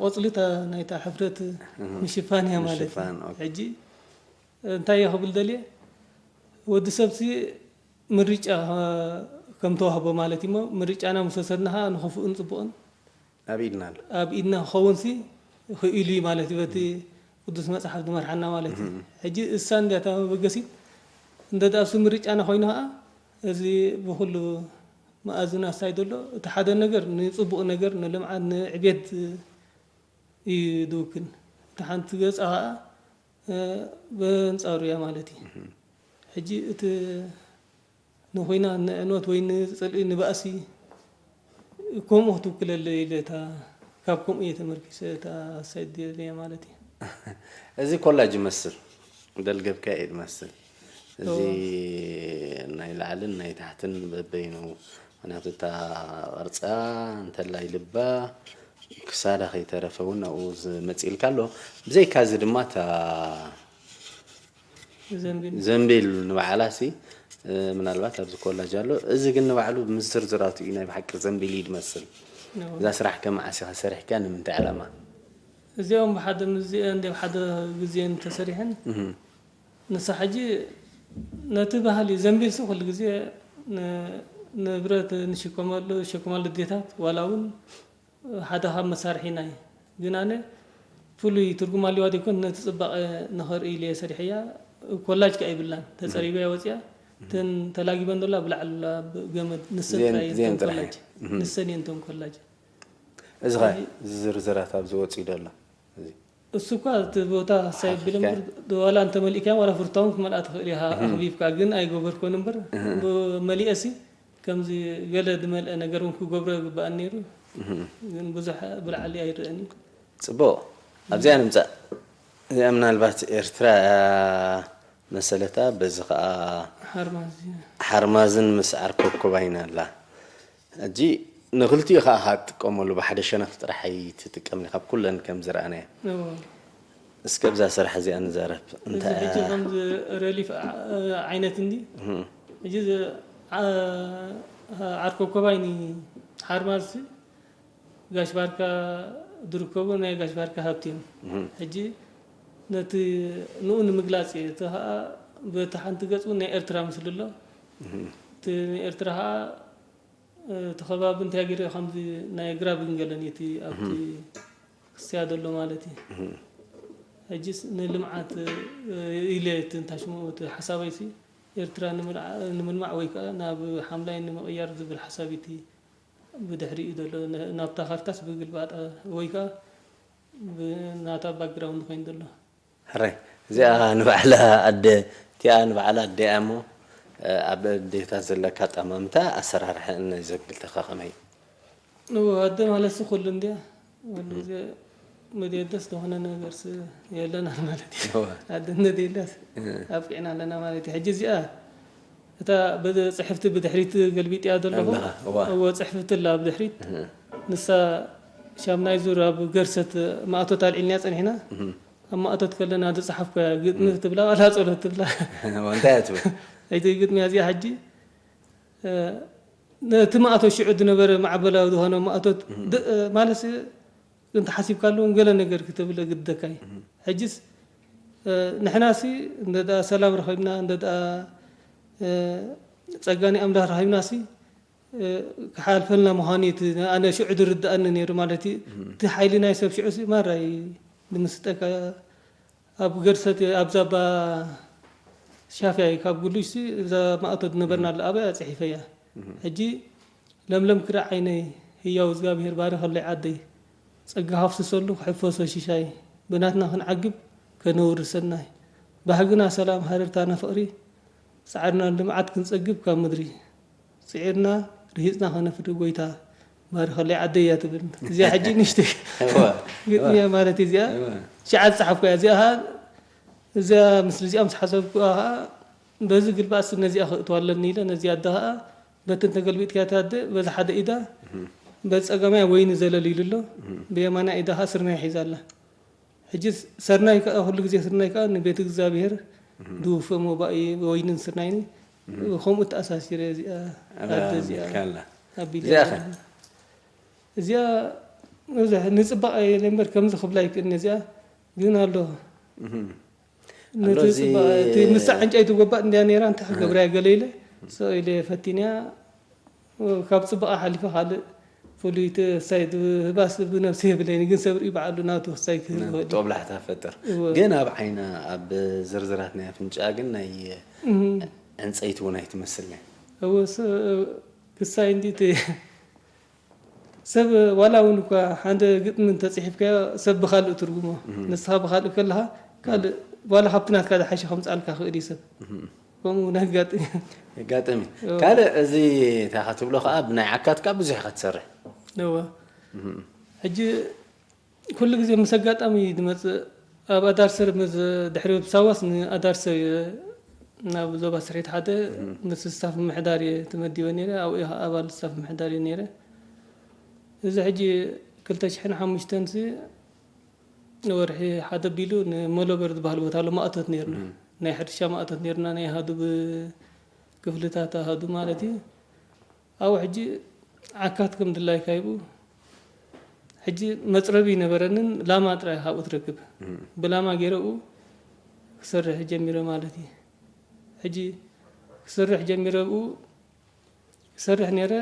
ቆጽሊ እታ ናይታ ሕፍረት ምሽፋን እያ ማለት እዩ። ምሽፋን፣ ኦኬ። ሕጂ እንታይ እየ ክብል ደልየ? ወዲ ሰብሲ ምርጫ ከም ተዋህቦ ማለት እዩ እሞ፣ ምርጫና ምስ ወሰድና ኸዓ ንኽፉእን ጽቡቕን ኣብ ኢድና ኣሎ። ኣብ ኢድና ክኸውን ሲ ክኢሉ እዩ ማለት እዩ። በቲ ቅዱስ መጽሓፍ ዝመርሓና ማለት እዩ። ሕጂ እሳ እንድያ እታ መበገሲት። እንተ ደኣ እሱ ምርጫና ኮይኑ ኸዓ፣ እዚ ብኹሉ መኣዝና ሳይ ዘሎ፣ እቲ ሓደ ነገር ንጽቡቕ ነገር፣ ንልምዓት፣ ንዕቤት እዩ ዝውክል። እታ ሓንቲ ገጻ ኸዓ፣ እ፣ በንጻሩ እያ ማለት እዩ። ሕጂ እቲ ንኹናት፣ ንዕንወት ወይ ንጽልኢ፣ ንባእሲ፣ ከምኡ ክትውክለለይ ኢለ እታ፣ ካብ ከምኡ እየ ተመርኪሰ እታ ሳይድ እያ ማለት እዩ። እዚ ኮላጅ ይመስል፣ ደልገብካ እየ ዝመስል። እዚ እዎ። ናይ ላዕልን ናይ ታሕትን በበይኑ፣ ምኽንያቱ እታ ቅርጻ እንተላይ ልባ ክሳዳ ከይተረፈ እውን ኣብኡ ዝመጽእልካ ኣሎ። ብዘይካ እዚ ድማ እታ ዘንቢል። ዘንቢል ንባዕላ ሲ፣ እ፣ ምናልባት ኣብዚ ኮላጅ ኣሎ። እዚ ግን ንባዕሉ ምስ ዝርዝራቱ እዩ ናይ ብሓቂ ዘንቢል እዩ ዝመስል። እዎ። እዛ ስራሕ ከ መዓስ ኢኻ ሰሪሕካ? ንምንታይ ዕላማ? እዚኦም ብሓደ ምስዚአ እንደ ሓደ ግዜ እንተሰሪሐን፣ እህ። ንሳ ሕጂ ነቲ ባህሊ ዘንቢልሲ ኩሉ ግዜ ን-፣ ንብረት ንሽከመሉ፣ ዝሸከመሉ ኣዴታት ዋላ እውን ሓደ ካብ መሳርሒና እዩ። ግን ኣነ ፍሉይ ትርጉም ኣልዋ ዘይኮን ነቲ ጽባቐ ንኸርኢ ኢለ እየ ሰሪሐያ። ኮላጅ ከኣ ይብላን። ተጸሪበያ ወጺኣ። እተን ተላጊበን ዘላ ብላዕሊ ብገመድ ንሰን እዚአን-፣ ጥራይ እየን እዚአን እተን ጥራሕ ኮላጅ። እየን። እህ። ንሰን እየን እተን ኮላጅ። እዚ ኸ እዚ ዝርዝራት ኣብዚ ወጺኡ ዘሎ? እዚ እሱ እኳ እቲ ቦታ ሳይ ሓፊፍካ? ቢሎም ዋላ እንተመሊእካዮ ዋላ ፍርታውን ክመልኣ ትኽእል ኢኻ እህ። ኣኽቢብካ፣ ግን ኣይገበርኮን እምበር እህ። መሊኤሲ ከምዚ ገለ ዝመልአ ነገር እውን ክገብሮ ይግባእ ነይሩ። እህ። ግን ብዙሕ ብላዕሊ ኣይረአን እዩ። ጽቡቕ። ኣብዚኣ ንምጻእ። እዚኣ ምናልባት ኤርትራ እያ መሰለታ፣ በዚ ኸኣ ሓርማዝ እዩ። ሓርማዝን ምስ ዓርኮብኮባይን ኣላ። ሕጂ ንኽልቲኡ ኸኣ ኸኣ ትጥቀመሉ፣ ብሓደ ሸነኽ ጥራሕ ኣይትጥቀምን ኢኻ፣ ካብ ኩለን ከም ዝረኣናዮ። እዎ። እስከ ብዛ ስራሕ እዚኣ ንዛረብ። እዚ እንታይ ሕጂ እያ? ከምዚ ረሊፍ ዓ-፣ ዓይነት እንዲ? እህ። ሕጂ እዚ ዓ-፣ ዓርኮብኮባይን ሓርማዝ ጋሽ ባርካ ዝርከቡ ናይ ጋሽ ባርካ ሃብቲ እዮም። እህ። ሕጂ ነቲ ንኡ ንምግላጽ እየ። እቲ ኸኣ በቲ ሓንቲ ገጽ እውን ናይ ኤርትራ ምስሊ ኣሎ። እህ። እቲ ናይ ኤርትራ ኸኣ፣ እ፣ እቲ ከባቢ እንታይ ገይረ ከምዚ ናይ ኣግራብ ግን ገለን እዩ እቲ ኣብቲ እህ። ክስትያ ዘሎ ማለት እዩ። እህ። ሕጂስ ንልምዓት፣ እ፣ ኢለ እቲ እንታይ ሽሙ እቲ ሓሳበይሲ ኤርትራ ንምልዓ-፣ ንምልማዕ ወይ ከኣ ናብ ሓምላይ ንምቕያር ዝብል ሓሳብ እዩ እቲ ብድሕሪኡ ዘሎ ን-፣ ናብታ ካርታስ ብግልባጣ ወይ ከኣ ብ-፣ ናታ ባክግራውንድ ኮይኑ ዘሎ። ሕራይ፣ እዚኣ ንባዕላ ኣደ፣ እቲኣ ንባዕላ ኣደ እያ እሞ፣ እ፣ ኣብ ኣዴታት ዘለካ ኣጠማምታ ኣሰራርሓ ናይ ዘንቢልትኻ ከመይ እዩ? እወ፣ ኣደ ማለትሲ ኩሉ እንድያ። ኩሉ ግዜ መደየደስ ዝኾነ ነገርስ የለናን ማለት እዩ። እወ። ኣደ መደየደስ እህ። ኣብቂዕና ኣለና ማለት እዩ። ሕጂ እዚኣ እታ ብጽሕፍቲ ብድሕሪት ገልቢጥያ ዘለኹ። ኣለኻ፣ እዋ። እወ፣ ጽሕፍቲ ኣላ ኣብ ድሕሪት። እህ። ንሳ ሻምናይ ዙር ኣብ ገርሰት ማእቶት ኣልዒልናያ ጸኒሕና። እህ። ኣብ ማእቶት ከለና ዝጸሓፍኩያ ግጥሚ እህ። ትብላ ዋላ ጸሎት ትብላ። እዋ፣ እንታይ እያ ትብል? እቲ ግጥሚ እዚኣ ሕጂ፣ እ፣ ነቲ ማእቶት ሽዑ ዝነበረ ማዕበላዊ ዝኾነ ማእቶት እህ። ድ-፣ እ፣ ማለት እንተሓሲብካሉ እውን ገለ ነገር ክትብል ግድደካ እዩ። እህ። ሕጅስ፣ እ፣ ንሕናሲ እንደ ደኣ ሰላም ረኺብና፣ እንደ ደኣ፣ እ፣ ጸጋ ናይ ኣምላኽ ረኺብናሲ፣ እ፣ ክሓልፈልና ምዃኑ እዩ እቲ ኣነ ሽዑ ዝርድኣኒ ነይሩ ማለት እዩ። እህ። እቲ ሓይሊ ናይ ሰብ ሽዑሲ ማራ እዩ ዝምስጠካ። ኣብ ገርሰት ኣብዛ ባ ሻፍያይ ካብ ጉሉሽሲ እዛ ማእቶት ነበርና ኣለ ኣበያ ጽሒፈያ። እህ። ሕጂ ለምለም ክረ ዓይነይ ህያው እግዚኣብሔር ባርኸለይ ዓደይ። ጸጋ ሃፍስሰሉ ክሕፈሶ ሽሻይ። ብናትና ክንዓግብ ከነውሪ ሰናይ። ባህግና ሰላም ሃረርታና ፍቕሪ። ጻዕርና ልምዓት ክንጸግብ ካብ ምድሪ። ጽዒርና ርሂጽና ከነፍሪ ጎይታ ባርኸለይ ዓደይ እያ ትብል። እዚኣ ሕጂ ንእሽተይ እዋ። ግጥሚ እያ ማለት እዚኣ። እዋ። ሽዓ ዝጸሓፍኩ እያ። እዚኣ ኸኣ፣ እዚኣ ምስሊ እዚኣ ምስ ሓሰብኩ ኸኣ፣ በዚ ግልባጥሲ ነዚኣ ከእትዋ ኣለኒ ኢለ፣ ነዚኣ ኣደ ኸኣ፣ በቲ እንተገልቢጥካያ እታ ኣደ፣ በዚ ሓደ ኢዳ፣ እህ። በጸጋማይ ወይኒ ዘለል ኢሉ ኣሎ፣ እህ። ብየማናይ ኢዳ ኸኣ ስርናይ ሒዛ ኣላ። ሕጂ ሰርናይ ከኣ፣ ኩሉ ግዜ ስርናይ ከኣ ንቤት እግዚኣብሔር እህ። ድውፈ ሞባእ ወይንን ስርናይን እህ። ከምኡ ተኣሳሲረ እዚኣ ኣላ ኣደ እዚኣ ኣቢለ እዚኣ እያ። ከ? እዚኣ ብዙሕ ንጽባቐ ኢለ እምበር ከምዚ ክብላ ኣይክእልን እዚኣ ግን ኣሎ። እህ። ነቲ ኣሎ እዚ ጽባቐ፣ እቲ ምስታ ዕንጨይቲ ጎባጥ እንድያ ነይራ፣ እንታይ እህ። ክገብራ እየ ገለ ኢለ፣ ስቕ ኢለ ፈቲንያ፣ ካብ ጽባቐ ሓሊፈ ካልእ ፍሉይ እቲ ሳይድ ህባስ ብነብሲ የብለይን፣ ግን ሰብ ርእዩ በዓሉ ናቱ ክሳይ ክህብ ናቱ ይኽእል እዩ። ጦብላሕታ ፈጥር። እወ። ግን ኣብ ዓይና፣ ኣብ ዝርዝራት ናይ ኣፍንጫኣ ግን ናይ እህ። ዕንጸይቲ እውን ኣይትመስልን። እወ፣ ስ-፣ ክሳይ እንዲ እቲ ሰብ ዋላ እውን እኳ ሓደ ግጥሚ እንተጽሒፍካዮ ሰብ ብኻልእ ትርጉሞ። እህ። ንስኻ ብኻልእ ከለኻ ካልእ ዋላ ካብቲ ናትካ ዝሓሸ ከምጽኣልካ ክእል እዩ ሰብ። እህ። ከምኡ እውን ኣጋጥም። የጋጥም እዩ። እወ። ካልእ እዚ እንታይ ኢኻ ትብሎ ከኣ ብናይ ዓካት ከኣ ብዙሕ ኢኻ ትሰርሕ። እወ። እህ። ሕጂ ኩሉ ግዜ ምስ ኣጋጣሚ እዩ ዝመጽእ። ኣብ ኣዳርሰር ምስ ድሕሪ ሳዋስ ንኣዳርሰር እየ ናብ ዞባ ስርሒት ሓደ እህ። ምስ ስታፍ ምምሕዳር እየ ተመዲበ ነይረ። ኣብኡ እየ ኣባል ስታፍ ምምሕዳር እየ ነይረ። እዚ ሕጂ ክልተ ሽሕን ሓሙሽተን ሲ ወርሒ ሓደ ኣቢሉ ንመሎበር ዝበሃል ቦታ ኣሎ ማእቶት ነይርና። እህ። ናይ ሕርሻ ማእቶት ነይርና፣ ናይ ኣሃዱ ብ-፣ ክፍልታት ኣሃዱ ማለት እዩ። ኣብኡ ሕጂ ዓካት ከም ድላይካ ይብኡ። ሕጂ መጽረቢ ኣይነበረንን፣ ላማ ጥራይ ካብኡ ትረክብ። እም። ብላማ ገይረ ብኡ ክሰርሕ ጀሚረ ማለት እዩ። ሕጂ ክሰርሕ ጀሚረ ብኡ ክሰርሕ ነይረ፣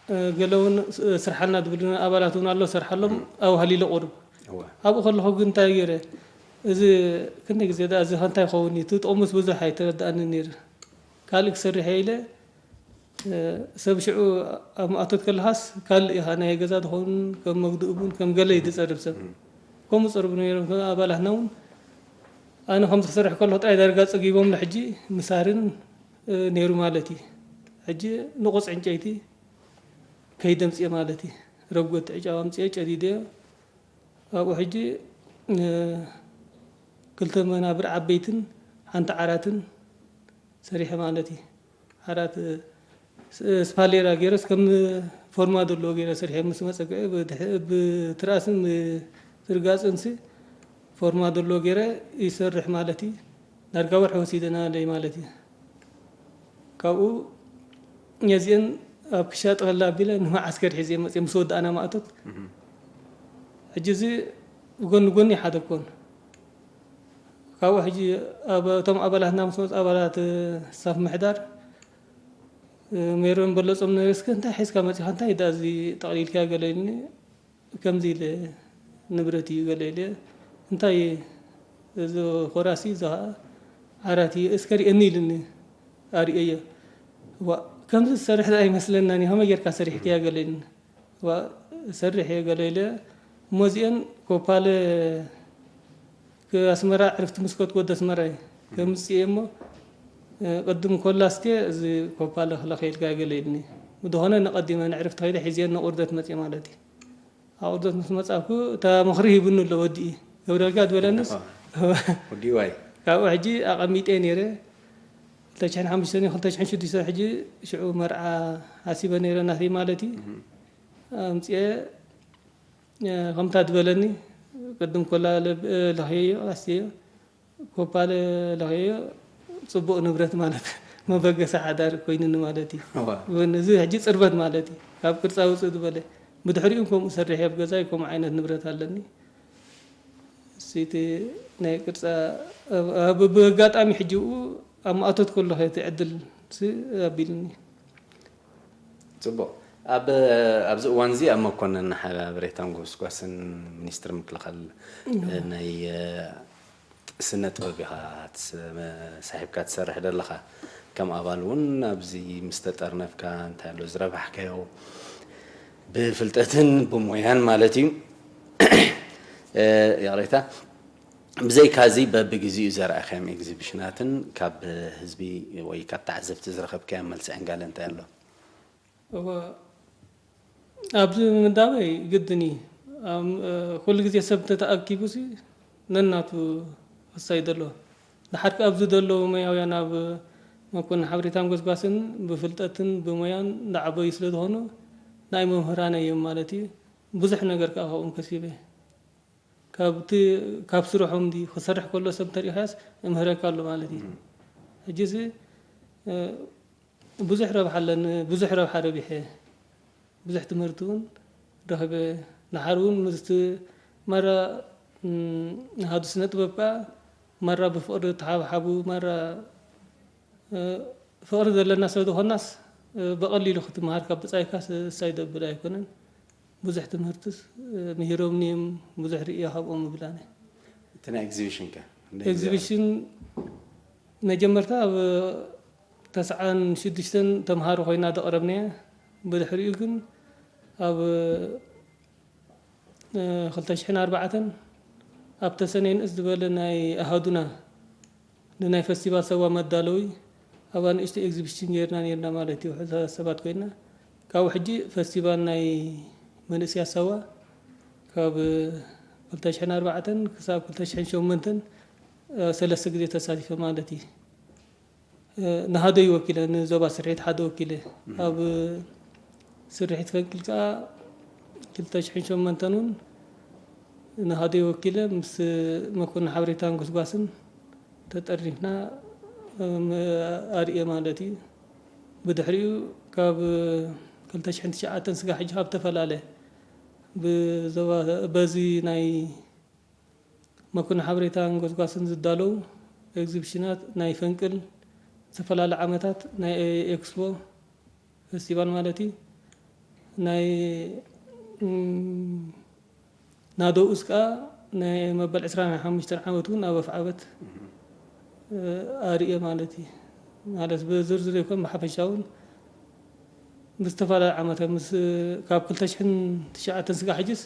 እ፣ ገለ እውን ስ-፣ ስርሓልና ዝብሉና ኣባላት እውን ኣሎ፣ ሰርሓሎም እም። ኣብኡ ሃሊለ ቁሩብ። እወ። ኣብኡ ከለኹ ግን እንታይ ገይረ፣ እዚ ክንደይ ግዜ ደኣ እዚ ከ እንታይ ይኸውን እዩ? እቲ ጥቕሙስ ብዙሕ ኣይተረድኣንን ነይሩ። ካልእ ክሰርሕ እየ ኢለ፣ እ፣ ሰብ ሽዑ ኣብ ማእቶት ከለኻስ ካልእ ኢኻ፣ ናይ ገዛ ትኸውን ከም መግድኡ ቡን ከም ገለ እዩ ዝጸርብ ሰብ። እም። ከምኡ ጸርቡ ነይሮም፣ ከም ኣባላትና እውን ኣነ ከምዚ ክሰርሕ ከለኹ ጥራይ ዳርጋ ጸጊቦምኒ ሕጂ ምሳርን፣ እ፣ ነይሩ ማለት እዩ። ሕጂ ንቑጽ ዕንጨይቲ ከይደ ኣምጽኤ ማለት እዩ። ረጎት ዕጫ ኣምጽኤ ጨዲደዮ። ኣብኡ ሕጂ፣ እ፣ ክልተ መናብር ዓበይትን ሓንቲ ዓራትን ሰሪሐ ማለት እዩ። ዓራት፣ እ፣ ስ-፣ ስፓሌራ ገይረስ ከም ፎርማ ዘለዎ ገይረ ሰሪሐ ምስ መጸግዐ ብድሕ-፣ ብትርኣስን ብትርጋጽንሲ ፎርማ ዘለዎ ገይረ ይሰርሕ ማለት እዩ። ዳርጋ ወርሒ ወሲደናለይ ማለት እዩ። ካብኡ ነዚአን ኣብ ክሻ ጠቕላ ኣቢለ ንመዓስከር ሒዘ መፅየ ምስ ወዳእና ማእቶት። እህ። ሕጂ እዚ ጎኒ ጎኒ ይሓደኮን። ካብኡ ሕጂ ኣብ፣ እቶም ኣባላትና ምስ መፁ ኣባላት ስታፍ ምሕዳር ሜሮን በለፆም ነይሩ፣ እስከ እንታይ ሒዝካ መፂኻ፣ እንታይ ዳ እዚ ጠቕሊልካ ገለ ኢሉኒ። ከምዚ ኢለ ንብረት እዩ ገለ ኢለ፣ እንታይ እዚ ኮራሲ እዚ ኸዓ ዓራት እዩ፣ እስከ ሪኤኒ ኢሉኒ። ኣርእየዮ። ዋ፣ ከምዚ ዝሰርሕ ዶ ኣይመስለናን እዩ፣ ከመይ ጌርካ ሰሪሕክያ ገለ ኢሉኒ። ዋ፣ እሰርሕ እየ ገለ ኢለ፣ እሞ እዚአን ኮፓለ ክ-፣ ኣስመራ ዕርፍቲ ምስ ከድኩ ወደ ኣስመራ እየ ከምጽእ እየ እሞ፣ እ፣ ቅድም ኮላ እስከ እዚ ኮፓለ ክለኸየልካ ገለ ኢሉኒ። ብዝኾነ ንቐዲመ ንዕርፍቲ ከይደ ሒዝየን ንቑርደት መጽየ ማለት እዩ። ኣቑርደት ምስ መጻእኩ እታ ምኽሪ ሂቡኒ ኣሎ ወዲኢ። ገብረልካ ዝበለንስ ወዲዋይ ካብኡ ሕጂ ኣቐሚጠ ነይረ። ክልተ ሽሕን ሓሙሽተን ክልተ ሽሕን ሽዱሽተን ሕጂ ሽዑ መርዓ ሓሲበ ነይረ ናተይ ማለት እዩ። ኣምፅኤ ከምታ ዝበለኒ ቅድም ኮላ ለኽየዮ ኣስትዮ ኮፓለ ለኸዮ ጽቡቕ ንብረት ማለት መበገሲ ሓዳር ኮይኑኒ ማለት እዩ። እዋ። እውን እዚ ሕጂ ጽርበት ማለት እዩ። ካብ ቅርጻ ውፅእ ዝበለ ብድሕሪኡ ከምኡ ሰሪሐ ኣብ ገዛይ ከምኡ ዓይነት ንብረት ኣለኒ። እቲ ናይ ቅርጻ ኣብ- ኣብ- ብኣጋጣሚ ሕጂ ኡ ኣብ ማእቶት ከሎ እቲ ዕድል ሲ ኣቢልኒ። ፅቡቕ። ኣብ ኣብዚ እዋን እዚ ኣብ መኮንን ሓበሬታን ጎስጓስን ሚኒስትር ምክልኻል ናይ ስነ ጥበብ ኢኻ ሳሒብካ ትሰርሕ ዘለኻ። ከም ኣባል እውን ኣብዚ ምስ ተጠርነፍካ እንታይ ኣሎ ዝረባሕካዮ ብፍልጠትን ብሞያን ማለት እዩ። ይቕሬታ። ብዘይካዚ በብግዚኡ ዘርኣኻዮም ኤግዚቢሽናትን ካብ ህዝቢ ወይ ካብ ተዓዘብቲ ዝረኸብካዮም መልሲ ዕንጋለ እንታይ ኣሎ? እወ፣ ኣብዚ ምምዳበይ ግድን እዩ። ኣም- እ፣ ኩሉ ግዜ ሰብ እንተተኣኪቡ ሲ ነናቱ ክሳይድ ኣለዎ። ድሓር ከኣ ኣብዚ ዘለዉ ሞያውያን ኣብ መኮንን ሓበሬታን ጎስጓስን ብፍልጠትን ብሞያን ዝዓበዩ ስለ ዝኾኑ ናይ መምህራነይ እዮም ማለት እዩ። ብዙሕ ነገር ከኣ ካብኦም ከሲበ። ካብቲ ካብ ስርሖም ድዩ ክሰርሕ ከሎ ሰብ እንተሪእኻስ እምህረካ ኣሎ ማለት እዩ። ሕጂ እዚ ብዙሕ ረብሓ ኣለኒ፣ ብዙሕ ረብሓ ረቢሐ፣ ብዙሕ ትምህርቲ እውን ረኺበ። ንሓር እውን ምስቲ ማራ ኣሃዱ ስነ ጥበብ ከዓ ማራ ብፍቕሪ ተሓብሓቡ ማራ ፍቕሪ ዘለና ሰብ ዝኾናስ ብቐሊሉ ክትምሃር ካብ ብጻይካ እሳይ ደብል ኣይኮነን። ብዙሕ ትምህርትስ ምሂሮምኒ እዮም፣ ብዙሕ ርእየ ካብኦም እብል ኣነ። እቲ ናይ ኤግዚቢሽን ከ? ኤግዚቢሽን መጀመርታ ኣብ ተስዓን ሽዱሽተን ተምሃሮ ኮይና ዘቕረብናያ። ብድሕሪኡ ግን ኣብ ክልተ ሽሕን ኣርባዕተን ኣብ ተሰነይ ንእስ ዝበለ ናይ ኣሃዱና ንናይ ፈስቲቫል ሰዋ መዳለዊ ኣብኣ ንእሽቶ ኤግዚቢሽን ጌርና ኔርና ማለት እዩ። ሕዛ ሰባት ኮይና ካብኡ ሕጂ ፈስቲቫል ናይ መንእስያ ሰዋ ካብ ክልተ ሽሕን ኣርባዕተን ክሳብ ክልተ ሽሕን ሸሞንተን ሰለስተ ግዜ ተሳቲፈ ማለት እዩ። ንሃደይ ወኪለ ንዞባ ስርሒት ሓደ ወኪለ ኣብ ስርሒት ፈንቅል ከዓ ክልተ ሽሕን ሸሞንተን እውን ንሃደይ ወኪለ ምስ መኮንን ሓበሬታን ጎስጓስን ተጠርኒፍና ኣርእየ ማለት እዩ። ብድሕሪኡ ካብ ክልተ ሽሕን ትሽዓተን ስጋ ሕጂ ካብ ተፈላለ ብዞባ በዚ ናይ መኮንን ሓበሬታን ጎስጓስን ዝዳለው ኤግዚቢሽናት ናይ ፈንቅል ዝተፈላለዩ ዓመታት ናይ ኤክስፖ ፈስቲቫል ማለት እዩ ናይ ናደኡስ ከዓ ናይ መበል ዕስራን ሓሙሽተን ዓመት እውን ኣብ ኣፍዓበት ኣርእየ ማለት እዩ። ማለት ብዝርዝር ይኮን ብሓፈሻ እውን ብዝተፈላለዩ ዓመታት ምስ ካብ ክልተ ሽሕን ትሽዓተን ስጋ ሕጅስ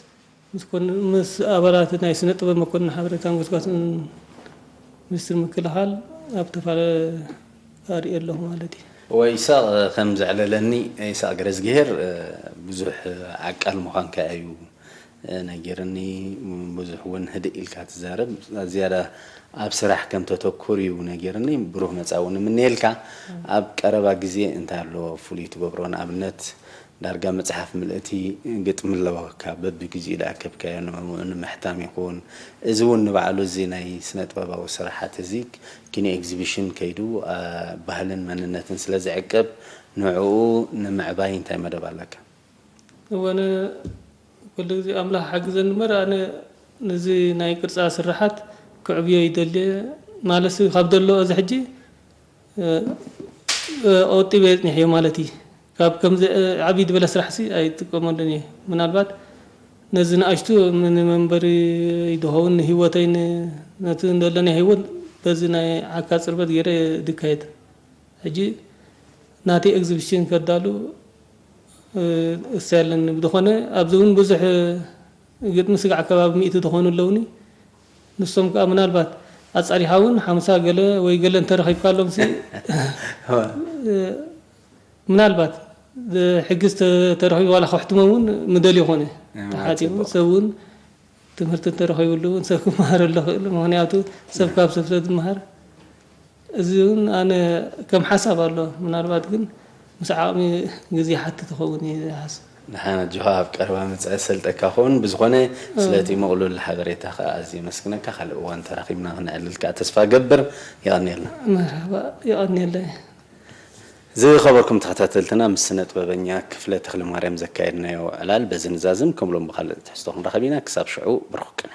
ምስ ኮን- ምስ ኣባላት ናይ ስነ ጥበብ መኮንን ሓበሬታን ጎስጓስን ሚኒስትሪ ምክልኻል ኣብ ተፈላለ ኣርእየ ኣለኹ ማለት እዩ። ወይ ኢሳቕ ከም ዘዕለለኒ ኢሳቕ ገረዝግሄር ብዙሕ ዓቃል ምዃንካ እዩ ነጊርኒ። ብዙሕ እውን ህድእ ኢልካ ትዛረብ። ዝያዳ ኣብ ስራሕ ከም ተተኩር እዩ ነጊርኒ። ብሩህ መጻኢ እውን እምነየልካ። ኣብ ቀረባ ግዜ እንታይ ኣሎ ፍሉይ ትገብሮ? ንኣብነት ዳርጋ መጽሓፍ ምልእቲ ግጥሚ ኣለዋካ በብግዚኡ ዝኣከብካዮ ንምሕታም ይኹን። እዚ እውን ንባዕሉ እዚ ናይ ስነ ጥበባዊ ስራሓት እዚ ኪኖ ኤግዚቢሽን ከይዱ ባህልን መንነትን ስለ ዝዕቅብ ንዕኡ ንምዕባይ እንታይ መደብ ኣለካ? እወ ኣነ ኩሉ ግዜ ኣምላኽ ሓግዘኒ እምበር ኣነ ነዚ ናይ ቅርፃ ስራሓት ክዕብዮ ይደሊ ማለት ካብ ዘሎ እዚ ሕጂ ቆጢበ የፅኒሐዮ ማለት እዩ። ካብ ከምዚ ዓብዪ ዝበለ ስራሕ ሲ ኣይጥቀመሉን እየ። ምናልባት ነዚ ንኣሽቱ ንመንበሪ ዝኸውን ንህይወተይ ነቲ ዘለኒ ህይወት በዚ ናይ ዓካ ፅርበት ገይረ ድካየድ ሕጂ ናተይ ኤግዚቢሽን ከዳሉ እሰይ ኣለኒ። ብዝኾነ ኣብዚ እውን ብዙሕ ግጥሚ ስጋዕ ከባቢ ሚእቲ ዝኾኑ ኣለውኒ። ንሶም ከዓ ምናልባት ኣፃሪኻ እውን ሓምሳ ገለ ወይ ገለ እንተረኺብካሎም ሲ ምናልባት ሕግዝ ተረኺቡ ዋላ ከሕትሞም እውን ምደል ይኾነ ተሓቲሙ ሰብ እውን ትምህርቲ እንተረኺቡሉ እውን ሰብ ክመሃር ኣሎ ክእል። ምኽንያቱ ሰብ ካብ ሰብ ስለ ዝመሃር፣ እዚ እውን ኣነ ከም ሓሳብ ኣሎ። ምናልባት ግን ምስ ዓቕሚ ግዜ ሓቲ ትኸውን እዩ ዝሓስብ። ንሓን ኣጆኻ ኣብ ቀረባ መጻኢ ሰልጠካ ኸውን። ብዝኾነ ስለቲ ምቕሉል ሓበሬታ ከኣ ኣዝየ የመስግነካ። ካልእ እዋን ተራኺብና ክነዕልል ከኣ ተስፋ ገብር። የቐንየልና። መርሓባ፣ የቐንየለይ። ዝኸበርኩም ተኸታተልትና፣ ምስ ስነ ጥበበኛ ክፍለ ተኽለማርያም ዘካየድናዮ ዕላል በዚ ንዛዝም። ከም ሎም ብኻልእ ትሕዝቶ ክንራኸብ ኢና። ክሳብ ሽዑ ብሩኽ ቅነ።